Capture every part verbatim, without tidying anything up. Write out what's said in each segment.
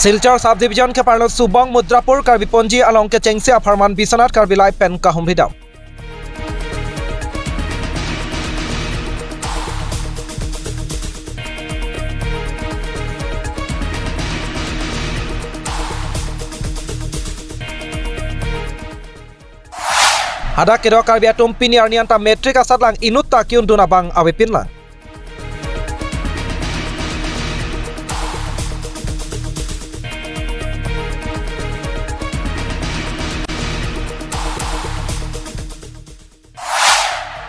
Silchar Sub Division keparlo Subong Mudrapur Karbi Ponji along kechengsi apharman Biswanath Karbi Live pen kahumri dam. Hadak kedo Karbi atum pini arni anta matric asatlang inutta ke-undun abang avepinlang.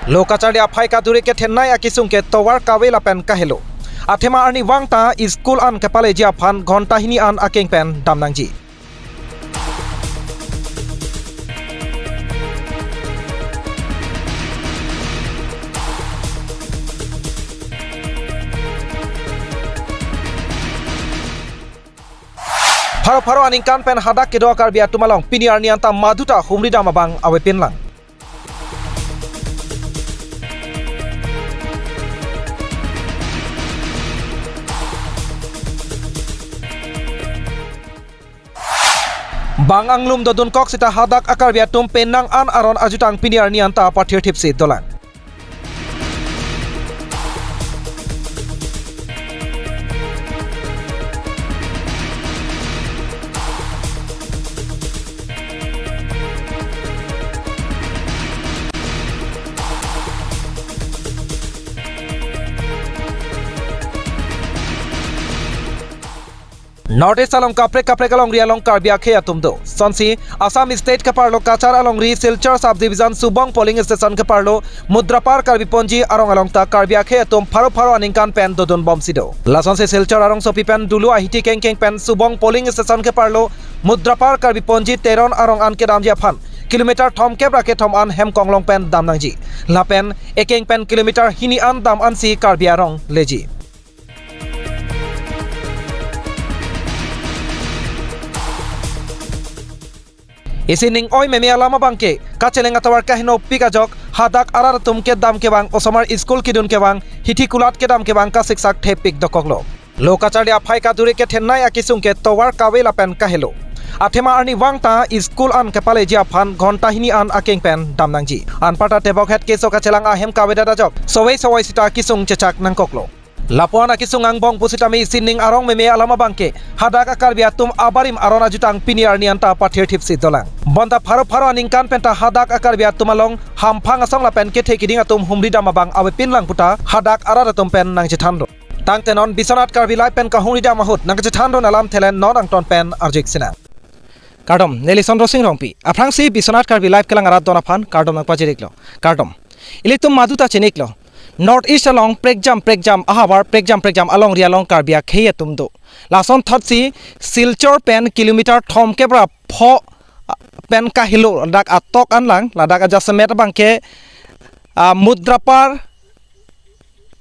Lo kacharli aphai kaduri kethenei akesung ke tovar kave lapen kahelo. Athema arnivang ta school an kepaleji aphan ghonta hini an akeng pen damnangji. Pharo pharo aningkan pen hadak kedo Karbi atum along pini arni anta maduta humri dam abang avepinlang. Bang anglum dodunkok seta hadak a-Karbi atum penang an aron ajutang pini arni anta pathirthipsi dolang. North East along kaprek kaprek alongri along Karbi akhei atum do. Sonsi Assam State keparlo Cachar alongri Silchar Sub Division Subong Polling Station keparlo Mudrapar Karbi Ponji arong along ta Karbi akhei atum pharo pharo aningkan pen dodun bomsi do. Lasonsi Silchar arongsopi pen dulu ahiti kengkeng pen Subong Polling Station keparlo Mudrapar Karbi Ponji Teron arong an kedamji aphan kilometer thomkep ra kethom an hem konglong pen damnangji. Lapen ekeng pen kilometer hini an dam ansi Karbi arong leji. Isi ning oi meme alam abangke kacheleng atovar kahenopik ajok hadak arat atum kedam kevang osomar school kedun kevang hithi kulat kedam kevang kasiksak thepik dokoklo. Lo kacharli aphai kaduri kethenei akesung ke tovar kave lapen kahelo. Athema arnivang ta school an kepaleji aphan ghonta hini an akeng pen damnangji. Anparta tebokhet keso kachelang ahem kavedet ajok sowai sowai seta kesung chechak nangkoklo. Lapuan akesung angbong pusitame isi ning arong meme alam abangke hadak a-Karbi atum abarim aron ajutang pini arni anta pathirthipsi dolang. Bonta pharo pharo aningkan penta hadak a-Karbi atum along hamphang asong lapen kethe kiding atum humri dam abang avepinlang puta hadak arat atum pen nangchethan do. Tangte non Biswanath Karbi Live pen kahumri dam ahut nangchethan do alam thelen non angton pen arjik sinang. Kardom, neli Sondro Sing Rongpi. Aphrangsi Biswanath Karbi Live kelang arat don aphan kardom nangpajiriklo. Kardom. Ilitum maduta chiniklo. North East along prekjam prekjam ahavar prekjam prekjam alongri along Karbi akhei atum do. Lasonthotsi Silchar pen kilometer thomkep ra pho pen kahelo dak atok anlang ladak ajasemet abangke, ah, Mudrapar,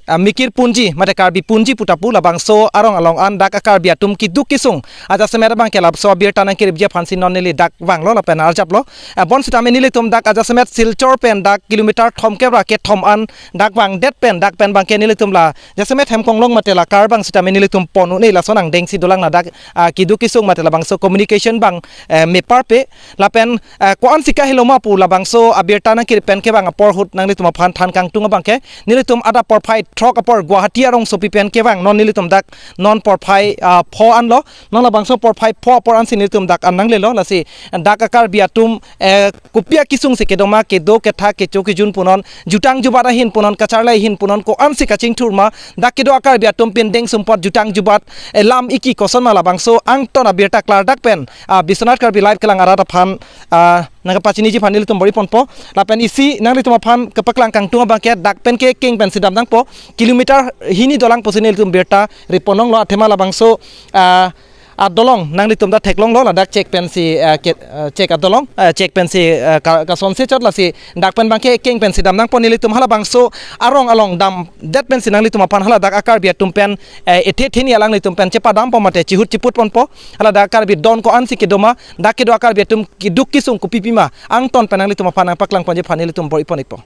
ah, Mikir Ponji mate Karbi Ponji putapu labangso arong along an dak a-Karbi atum keduk kesung ajasemet abangke labangso abirta nangkiripji aphansi non neli dak vanglo lapen arjaplo. Ah, bonsitame nelitum dak ajasemet Silchar pen dak kilometer thomkep ra kethom an dak vangdet pen dak pen abangke nelitum la jasemet hem konglong mate la kar abang sitame nelitum pon un-e lason angdengsi dolang ladak, ah, keduk kesung mate labangso communication abang, eh, meparpe lapen, eh, ko-ansi kahelo ma pu labangso abirta nangkirip pen kevang apor ahut nanglitum aphan than kangtung abangke nelitum adap porphai throk apor Guwahati arongsopi pen kevang non nelitum dak non porphai, ah, pho anlo non labangso porphai pho apor ansi nelitum dak an nanglelo lasi dak a-Karbi atum, eh, kopi akesungsi kedo ma kedo ketha kecho kejun punon jutang jubat ahin punon kacharli ahin punon ko-ansi kachingthur ma dak kedo a-Karbi atum pindeng sumpot jutang jubat, eh, lam iki koson ma labangso angton abirta klardak pen, ah, Biswanath Karbi Live kelang arat aphan, ah, nangkapachiniji aphan nelitum bor-iponpo lapen isi nanglitum aphan kepaklang kangtung abangke dak pen ke keng pensi damnangpo kilometer hini dolang pusi nelitum birta riponlonglo athema labangso, ah, adolong nanglitum ta theklonglo ladak chek pensi, eh, ke, eh, chek adolong, eh, chek pensi, eh, ka, kasonse chot lasi dak pen abangke keng pensi damnangpo nelitum halabangso arong along damdet pensi nanglitum aphan haladak a-Karbi atum pen, eh, ethe theni alanglitum pen chepadampo mate chihut chiput ponpo haladak a-Karbi don ko-ansi kedo ma dak kedo a-Karbi atum keduk kesung kopipi ma angton pen nanglitum aphan nangpaklang ponji aphan nelitum bor-ipon-ikpo.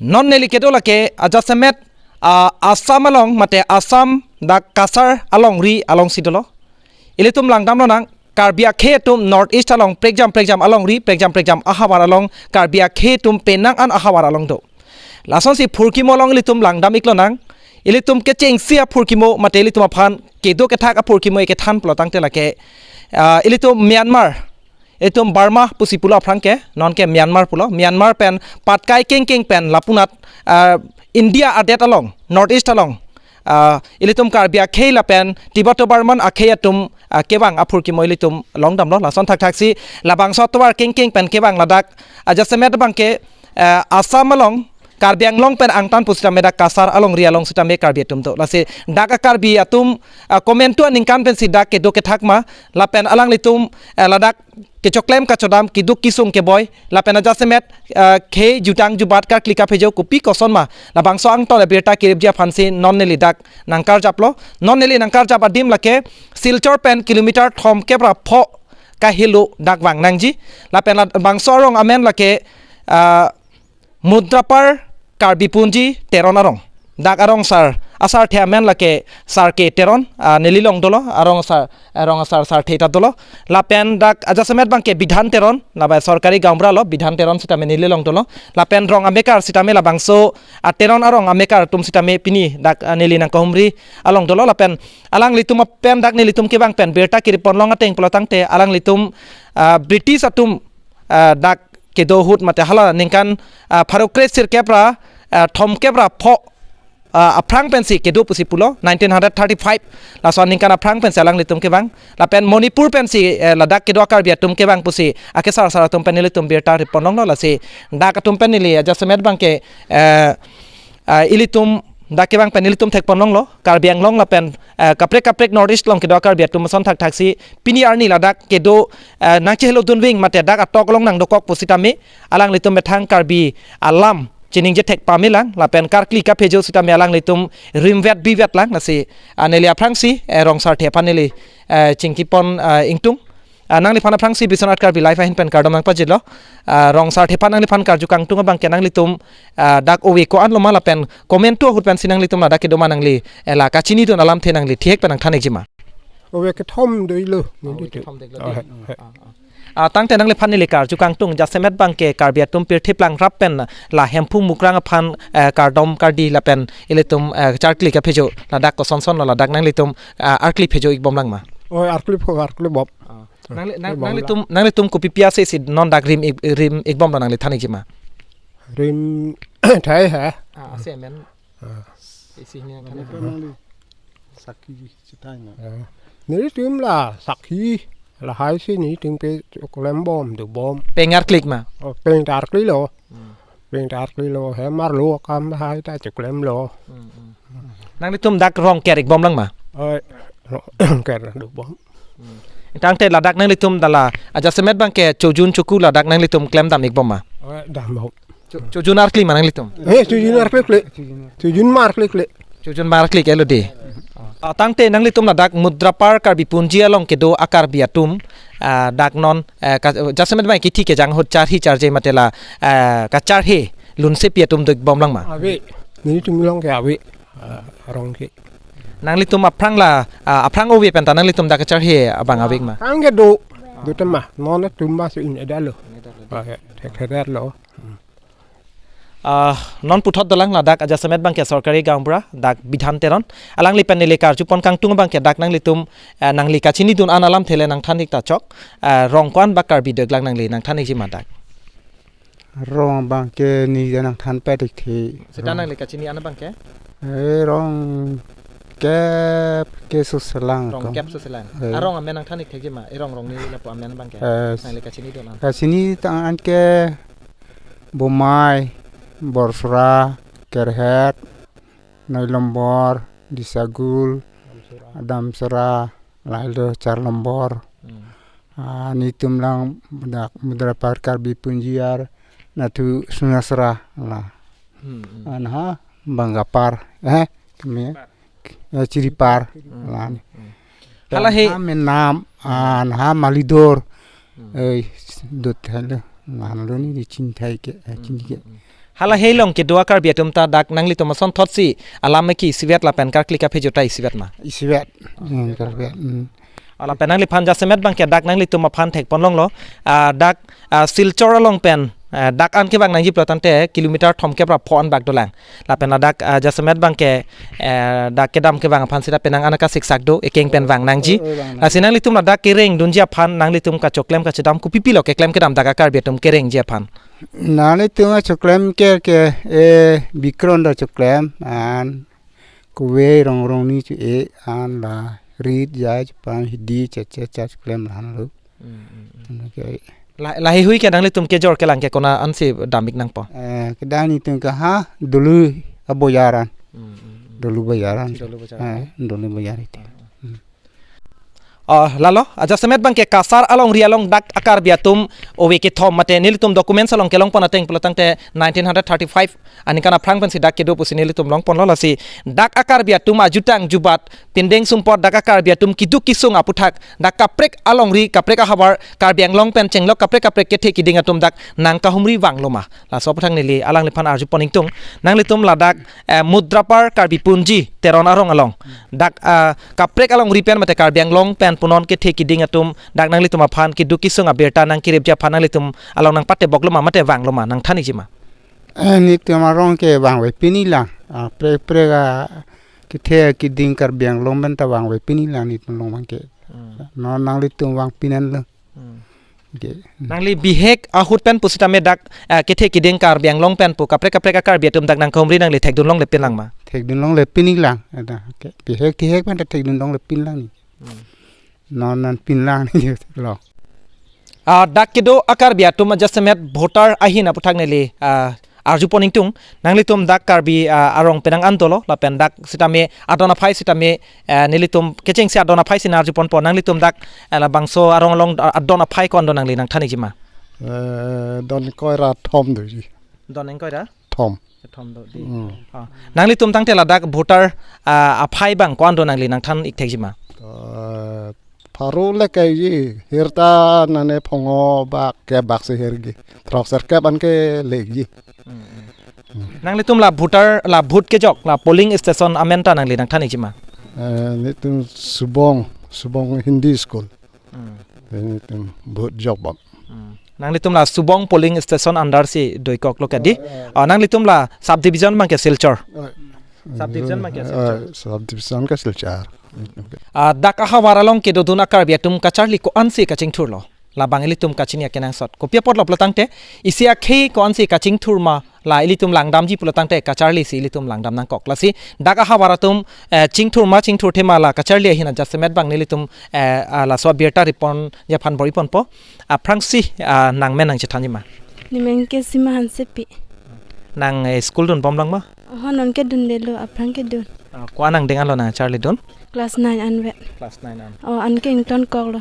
Non neli kedo lake ajasemet, ah, Assam along mate Assam dak Cachar alongri alongsi dolo. Ilitum langdam lonang, Karbi akhei atum North East along prekjam prekjam alongri, prekjam prekjam ahavar along, Karbi akhei atum penang an ahavar along do. Lasonsi phurkimo along ilitum langdam ik lonang, ilitum kechengsi aphurkimo mate ilitum aphan kedo kethak aphurkimo ekethan pulo tangte lake, ah, ilitum Myanmar, ilitum Burma pusi pulo aphrang ke, non ke Myanmar pulo, Myanmar pen patkai kengkeng pen lapunat, ah, India adet along, North East along, ah, ilitum Karbi akhei lapen Tibeto-Burman akhei atum, ah, kevang aphurkimo ilitum longdamlo, lason thakthaksi labangso atovar kengkeng pen kevang ladak, ah, jasemet abangke, ah, Assam along, Karbi Anglong pen angtan pusitame dak Cachar alongri along sitame Karbi atum do. Lasi dak a-Karbi atum, ah, komantu aningkan pensi dak kedo kethak ma, lapen alanglitum, ah, ladak kechoklem kachodam, keduk kesung keboi, lapen ajasemet, ah, khei jutang jubat karkli kaphejo kopi koson ma, labangso angton abirta keripji aphansi non neli dak nangkarjaplo. Non neli nangkarjap adim lake Silchar pen kilometer thomkep ra pho kahelo dak vang nangji. Lapen labangso arong amen lake, ah, Mudrapar Karbi Punji Teron arong. Dak arong asar, asarthe amen lake Sar K Teron, ah, neli along dolo, arong asar, arong asar sarthe ta dolo. Lapen dak ajasemet abangke Bidhan Teron, lapen sorkari gaonbura lo, Bidhan Teron sitame neli along dolo. Lapen rong amekar sitame labangso, ah, Teron arong amekar atum sitame pini dak, ah, neli nangkahumri along dolo. Lapen alanglitum pen dak nelitum kevang pen birta kerippon long ateng pulo tangte alanglitum, ah, British atum, ah, dak kedo ahut mate hala ningkan, ah, pharo kre sirkep ra, ah, thomkep ra pho, ah, aphrang pensi kedo pusi pulo, nineteen hundred thirty-five. Laso aningkan aphrang pensi alanglitum kevang. Lapen Manipur pensi, eh, ladak kedo a-Karbi atum kevang pusi akesar sar atum pen nelitum birta rippon longlo, lasi dak atum pen neli ajasemet abangke, eh, ah, ilitum dak kevang pen ilitum thekpon longlo, Karbi Anglong lapen, eh, kaprek kaprek North East along kedo a-Karbi atum ason thakthaksi pini arni ladak kedo, eh, nangchehelo dunving mate dak atok along nangdokok pusitame alanglitum methang Karbi alam chiningje thek pamelang lapen karkli kaphejo sitame alanglitum rimvet bivet lang, lasi, ah, neli aphrangsi, eh, rong sarthe aphan neli, eh, chingkipon, ah, ingtung. Ah, nangliphan aphrangsi Biswanath Karbi Live ahin pen kardom nangpajirlo. Ah, rong sarthe aphan nangliphan karju kangtung abangke nanglitum, ah, dak ove ko-an loma lapen komantu ahut pensi nanglitum ladak kedo ma nangli, eh, la kachinidun alamthe nangli thihek pen nangthan ikji ma? Ove kethom dolo. Oh, nelitum. Kethom dolo. Oh, dei. He, he. Ah, ah. Ah, tangte nangliphan neli karju kangtung jasemet abangke Karbi atum pirthe plangrap pen la Hemphu Mukrang aphan, eh, kardom kardi lapen ilitum, eh, charkli kaphejo ladak kosonson lo ladak nanglitum, ah, arkli phejo ikbom lang ma? Oh, arkli pho, arkli bom. Ah. Nangli-, nang-, Bom nanglitum, nanglitum kopi pi asai si non dak rim ik-, rim ikbomlo nangli than ikji ma? Rim thai ha? Ah, asai amen. Ah. Isi ne kan. Nangli sakhi chithai na. Ah. Nelitum la sakhi lahai si nelitum ke choklem bom dobom. Peng arkli ma? Oh, peng ta arkli lo. Hmm. Peng ta arkli lo, hem arlo akam lahai ta choklem lo. Hmm, hmm. Nanglitum dak rong ker ikbom lang ma? Oi, rong ker dobom. Hmm. Tangte ladak nanglitum dala ajasemet abangke chojun choku ladak nanglitum klemdam ikbom ma? Oi, dambom. Cho-, chojun arkli ma nanglitum? Eh, chojun arkli kle. Chojun ma arkli kle. Chojun ma arkli kelo dei. Ah, tangte nanglitum ladak Mudrapar Karbi Punji along kedo a-Karbi atum, ah, dak non, eh, ka-, jasemet abang kithi kejang ahut charhi charje mate la, eh, kacharhe lunsepi atum do ikbom lang ma? Ave. Nelitum along ke ave. Ah, arong ke. Nanglitum aphrang la, ah, aphrang ove pen ta nanglitum dak kacharhe abang ave ma? Aphrang ke do. Do tema. Non atum ba su in ada lo. Ah, ya. Thek thek lo. Hmm. Ah, non puthot dolang ladak ajasemet abangke sorkari gaonbura dak Bidhan Teron. Alangli pen neli karjupon kangtung abangke dak nanglitum, eh, nangli kachinidun an alamthe le nangthan ik ta chok. Eh, rong ko-an ba Karbi deglang nangli nangthan ikji ma dak? Rong abangke neli nangthan pet ik the. Seta nangli kachini an abangke? Eh, rong kep keso selang. Rong kep so selang. Eh. Arong amen nangthan ik thekji ma? Erong rong ni lapu amen abangke. Eh, nangli kachinidun an. Kachini tang an ke Bomai, Borsora, Kerhet, Noilombor, Disagul, Damsora, lahelo Charlombor. Hmm. Ah, nelitum lang dak Mudrapar Karbi Punji ar nathu Sunasra la. Hmm, hmm. Anha Bangapar, eh, kami, eh, Chiripar, hmm, la. Hmm. Hala he- Anha Menam, anha Malidor. Hmm. Eh, dot halo. Ngan lo ni di chinthai ke, eh, chinthai ke. Hmm, hmm. Hala helong kedo a-Karbi atum ta dak nanglitum asonthotsi alam ke isivet lapen karkli kaphejo ta isivet ma? Isivet. Hmm, karkli. Hmm. Lapen nangliphan jasemet abangke dak nanglitum aphan thekpon longlo. Ah, dak, ah, Silchar along pen, ah, dak an kevang nangji pulo tangte kilometer thomkep ra pho an bak dolang. Lapen ladak, ah, jasemet abangke, eh, dak kedam kevang aphan sita penang an akasiksak do, ekeng pen vang nangji. Oi, oi, vang nangji. Lasi nanglitum ladak kereng dunji aphan nanglitum kachoklem kachedam kopi pilo keklem kedam dak a-Karbi atum kerengji aphan? Nanglitum achoklem ke ke, eh, bikron do choklem an. Kove rong rong ni chu e an la rit jai chupang hidi cha cha cha klem la lo. Hmm, hmm, hmm. Ano ke. La, laheihui ke nanglitum kejor kelang ke konat ansi dam-ik nangpo? Eh, kedam nelitum ke ha dulu aboyaran. Hmm, hmm, hmm. Dulu boyaran. Dulu boyaran. Eh, dulu boyar ite. Ah, ah. Hmm. Oh, lalo, ah, jasemet abangke Cachar alongri along dak a-Karbi atum ove kethom mate nelitum documents along kelongpon ateng pulo tangte nineteen hundred thirty-five aningkan aphrang pensi dak kedo pusi nelitum longponlo. Lasi dak a-Karbi atum ajutang jubat pindeng sumpot dak a-Karbi atum keduk kesung aputhak dak kaprek alongri kaprek ahavar Karbi Anglong pen chenglok kaprek kaprek kethe kiding atum dak nangkahumri vanglo ma? Laso aputhak neli alangliphan arjupon ingtung. Nanglitum ladak, eh, Mudrapar Karbi Punji Teron arong along dak, ah, kaprek alongri pen mate Karbi Anglong pen punon kethe kiding atum dak nanglitum aphan keduk kesung abirta nangkeripji aphan nanglitum along nangpateboklo ma mate vanglo ma, nangthan-ikji ma? Eh, nelitum arong ke vangve pini lang. Ah, prek prek, ah, kethe kiding Karbi Anglong pen ta vangve pini lang nelitum along abangke. Hmm. Non nanglitum vang pinan lo. Hmm. Oke. Nangli bihek ahut pen pusitame dak, eh, kethe kiding Karbi Anglong pen pu kaprek kaprek a-Karbi atum dak nangkahumri nangli thekdun longle pin lang ma? Thekdun longle pin lang. Ada, oke. Bihek tihek pen ta thekdun longle pin lang ni. Hmm. Non non pin lang ni lo. Ah, dak kedo a-Karbi atum ajasemet voter ahin aputhak neli, ah, arjupon ingtung, nanglitum dak Karbi, ah, arong penang an dolo, lapen dak sitame adon aphai sitame, eh, nelitum kechengsi adon aphai si nang-arjuponpo, nanglitum dak, eh, labangso arong along, ah, adon aphai ko-an do nangli nangthan-ikji ma? Eh, don ingkoi ra thom doji. Don ingkoi ra? Thom. Thom do di. Hmm. Ah. Nanglitum tangte ladak voter, ah, aphai abang ko-an do nangli nangthan-ik thekji ma? Eh, pharo le kaiji, hirta nane phongo bak kep bak si hirji. Throk serkep an ke leji. Hmm, hmm. Nanglitum la voter, la vote kejok, la polling station amen ta nangli nangthan-ikji ma? Eh, nelitum Subong, Subong Hindi School. Hmm. Nelitum vote jok bom. Hmm. Nanglitum la Subong polling station under si doikoklo ke di? Eh, eh. Ah, nanglitum la subdivision abangke Silchar. Eh. Subdivision abangke Silchar. Eh, subdivision ke Silchar. Ah, dak ahavar along kedodun a-Karbi atum kacharli ko-ansi kachingthurlo? Labang ilitum kachini akenangsot. Kopi apotlo pulo tangte, isi akhei ko-ansi kachingthur ma la ilitum langdamji pulo tangte kacharli si ilitum langdam nangkok. Lasi dak ahavar atum, eh, chingthur ma chingthurthe ma la kacharli ahin ajasemet abang nelitum, eh, ah, laso abirta riponji aphan bor-iponpo. Aphrangsi, ah, nangmen nangchethanji ma? Nemen ke Sima Hansepi. Nang, eh, school dunbom lang ma? Oho, non ke dundelo, aphrang ke dun. Ah, ko-an angdeng anlo nangcharlidun? Class nine anvet. Class nine an. Oh, anke ingtonkoklo.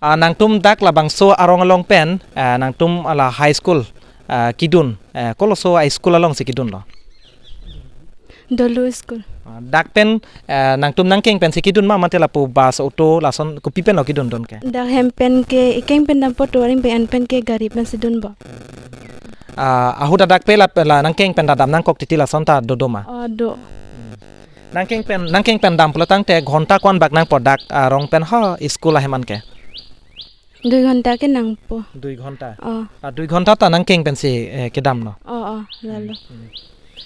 Ah, nangtum dak labangso arong along pen, ah, nangtum la high school, ah, kedun, eh, koloso high school alongsi kedunlo? Dolu School. Ah, dak pen, eh, nangtum nangkeng pensi kedun ma mate lapu bus, auto lason kopi penlo kedundun ke? Dak hem pen ke, ekeng pen dampo, tovar pen, an pen ke gari pensi dunbom. Ah, ahut adak pe la, la nangkeng pen ta dam nangkok titi lason ta dodo ma? Oh, do. Nangkeng pen, nangkeng pen dam pulo tangte ghonta ko-an bak nangpo dak, ah, arong pen ha school ahem an ke? Dui ghonta ke nangpo. Dui ghonta? Oh. Ah, dui ghonta ta nangkeng pensi, eh, kedamlo? Oh, oh, lalo. Hmm.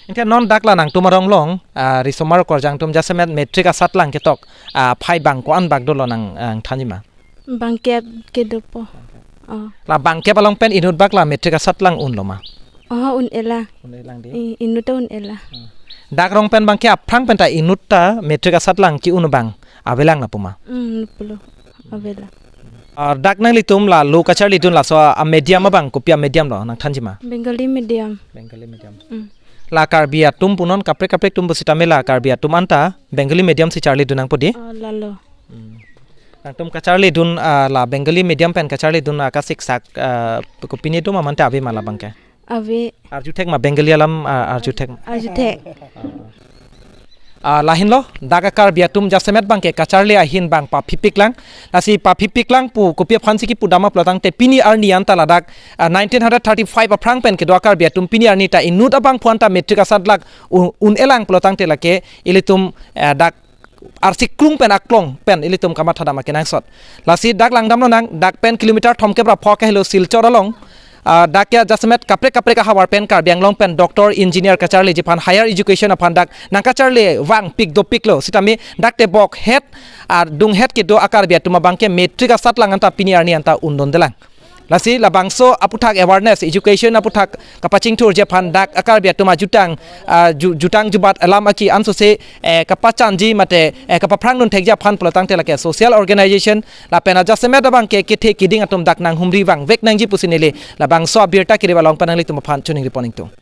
Anke non dak la nangtum arong along, ah, risomar korjang atum jasemet matric asatlang ketok, ah, phai abang ko-an bak dolo nang, ah, thanji ma? Bangkep kedopo. Oh. La bangkep along pen inut bak la matric asatlang unlo ma? Oh, un-elang. Un-elang di? I, inut ta un-elang. Hmm. Dak arong pen abangke aphrang pen ta inut ta matric asatlang ke-un abang avelang lapu ma? Hmm, pulo. Avelang. Ah, dak nanglitum la lo kacharlidun laso a-medium abang kopi a-medium lo nangthanji ma? Bengali medium. Bengali medium. Hmm. La Karbi atum punon kaprek kaprek atum pusitame la Karbi atum anta Bengali medium si charlidun nangpo di? Oh, lalo. Hmm. Nangtum kacharlidun, ah, la Bengali medium pen kacharlidun, ah, kasiksak, ah, kopine do ma mate ave ma labangke? Ave. Arjuthek ma Bengali alam, ah, arjuthek? Arjuthek. Ah, lahenlo, dak a-Karbi atum jasemet abangke kacharli ahin abang paphipik lang. Lasi paphipik lang pu kopi aphansi kipu dam ma pulo tangte pini arni anta ladak, ah, nineteen hundred thirty-five aphrang pen kedo a-Karbi atum pini arni ta inut abangphu anta matric asatlang u-, un-elang pulo tangte lake ilitum, eh, dak arsi krung pen aklong pen ilitum kamatha dam akenangsot. Lasi dak langdam lonang, dak pen kilometer thomkep ra pho kahelo Silchar along. Ah, dak ke jasemet kaprek kaprek ahavar pen Karbi Anglong pen doctor, engineer kacharliji aphan, higher education aphan dak nangkacharli vangpik dopiklo. Sitame dak tebok het, ah, dunghet kedo a-Karbi atum abangke matric asatlang anta pini arni anta undon delang. Lasi labangso aputhak awareness, education aputhak kapachingthurji aphan dak a-Karbi atum ajutang, ah, ju-, jutang jubat alam aki ansose, eh, kapachanji mate, eh, kapaphrangdun thekji aphan pulotangte lake social organization lapen ajasemet abangke kethe kiding atum dak nanghumri vangvek nangji pusi neli labangso abirta kiri along pen nanglitum aphan choningri pon ingtung.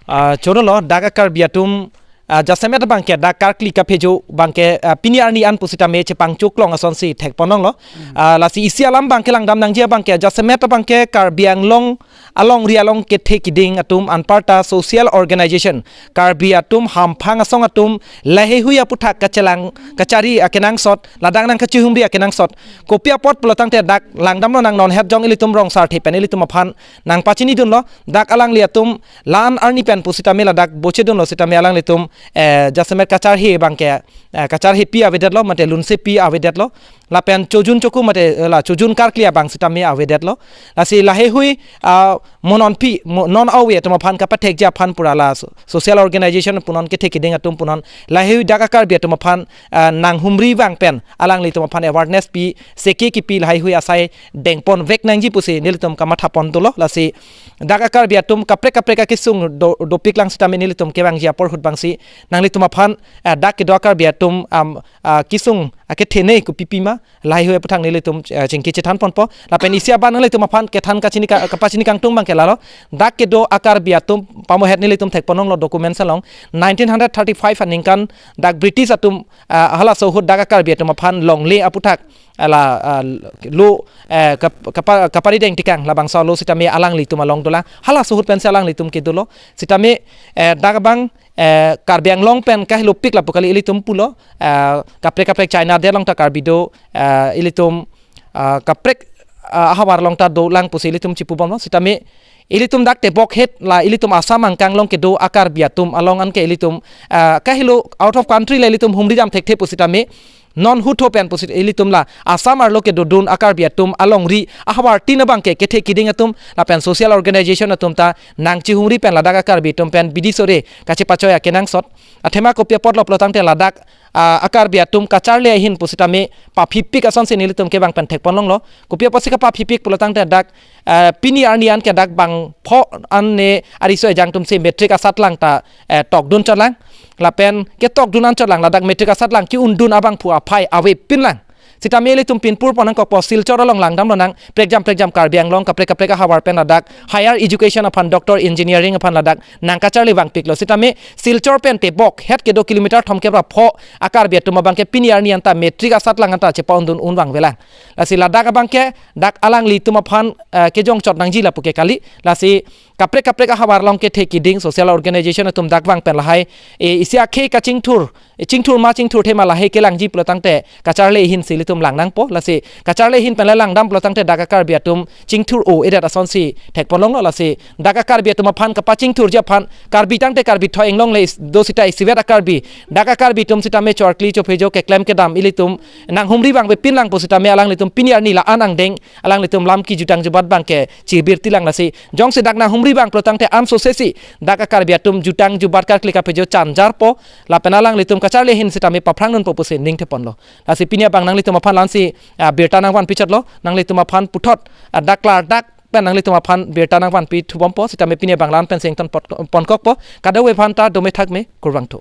Ah, choro lo, dak a-Karbi atum, ah, jasemet abangke dak karkli kaphejo abangke, ah, pini arni an pusitame chepangchoklong asonsi thekponlonglo. Ah, lasi isi alam abangke langdam nangji abangke, jasemet abangke Karbi Anglong alongri along kethe kiding atum anparta social organization, Karbi atum hamphang asong atum laheihui aputhak kachelang kachari akenangsot, ladak nangkachihumri akenangsot. Kopi apot pulotangte dak langdam lonang, non het jong ilitum rong sarthe pen ilitum aphan nangpachinidunlo, dak alangli atum lan arni pen pusitame ladak bochedunlo sitame alanglitum, eh, jasemet kacharhe abangke, eh, kacharhepi avedetlo mate lunsepi avedetlo. Lapen chojun choku mate, eh, la chojun karkli abang sitame avedetlo. Lasi laheihui, ah, mo non pi, mo non awe atum aphan kapathekji aphan pura la so-, social organization punon kethe kiding atum punon laheihui dak a-Karbi atum aphan, ah, nanghumri vang pen alanglitum aphan awareness pi, seke kipi laheihui asai dengponvek nangji pusi nelitum kamatha pon dolo. Lasi dak a-Karbi atum kaprek kaprek akesung do, dopiklang sitame nelitum kevangji apor ahut abangsi nanglitum aphan, ah, dak kedo a-Karbi atum, am, ah, kesung akethenei kopipi ma laheihui aputhak nelitum, eh, chingki chethan ponpo. Lapen isi abang nanglitum aphan kethan kachini ka-, kapachini kangtung abangke lalo. Dak kedo a-Karbi atum pamohet nelitum thekponlonglo documents along. Nineteen hundred thirty-five aningkan dak British atum, ah, halaso ahut dak a-Karbi atum aphan longle aputhak, ah, la, ah, lo, eh, kap-, kapa-, kaparideng tekang labangso lo sitame alanglitum along dolang. Halaso ahut pensi alanglitum kedolo. Sitame, eh, dak abang, eh, Karbi Anglong pen kahilopik lapu kali ilitum pulo, eh, kaprek kaprek China adet along ta Karbi do, eh, ilitum, eh, kaprek, eh, ahavar along ta dolang pusi ilitum chipubomlo. Sitame ilitum dak tebok het la ilitum Assam angkang along kedo a-Karbi atum along anke ilitum, eh, kahilo out of country la ilitum humri dam thekthe pusitame non hutho pen pusi ilitum la Assam arlo kedodun a-Karbi atum alongri ahavar tin abangke kethe kiding atum lapen social organization atum ta nangchihumri pen ladak a-Karbi atum pen bidi sore kachepachoi akenangsot. Athema kopi apotlo pulotangte ladak, ah, a-Karbi atum kacharli ahin pusitame paphipik asonsi nelitum kevang pen thekponlonglo. Kopi apotsi kapaphipik pulotangte dak, ah, pini arni anke dak bangpho an ne ariso ejang atumsi matric asatlang ta, eh, tokdun chotlang. Lapen ketokdun an chotlang ladak matric asatlang ki-undun abangphu aphai avepinlang. Sitame ilitum pinpur pon nangkokpo, Silchar along langdam lonang, prekjam prekjam Karbi Anglong kaprek kaprek ahavar pen ladak higher education aphan, doctor, engineering aphan ladak nangkacharli vangpiklo. Sitame Silchar pen tebok het kedo kilometer thomkep ra pho a-Karbi atum abangke pini arni anta matric asatlang anta chepa-undun un vangvelang. Lasi ladak abangke dak alanglitum aphan, eh, kejongchot nangji lapu ke kali. Lasi kaprek kaprek ahavar along kethe kiding social organization atum dak vang pen lahai, eh, isi akhei kachingthur, eh, chingthur ma chingthurthe ma lahai kelangji pulotangte kacharli ahinsi ilitum lang nangpo. Lasi kacharli ahin pen la langdam pulotangte dak a-Karbi atum chingthur-o-edet asonsi thekponlonglo. Lasi dak a-Karbi atum aphan kapachingthurji aphan, Karbi tangte Karbi thoi inglong le is-, do sita isivet a-Karbi, dak a-Karbi atum sitame chorkli chophejo keklem kedam ilitum nanghumri vangvepinlang pusitame alanglitum pini arni la-an angdeng alanglitum lam kijutang jubat abangke chibirtilang. Lasi jongsi dak nanghumri vang pulotangte ansosesi dak a-Karbi atum jutang jubat karkli kaphejo chanjarpo lapen alanglitum kacharli ahin sitame paphrangdunpo pusi ningtheponlo. Lasi pini abang nanglitum aphan la-ansi, ah, birta nangvanpi chotlo, nanglitum aphan puthot, ah, dak klardak pen nanglitum aphan birta nangvanpi thubompo, sitame pini abang la-an pensi ington pot-, ponkokpo, kadokave aphan ta dome thakme, kurvangthu.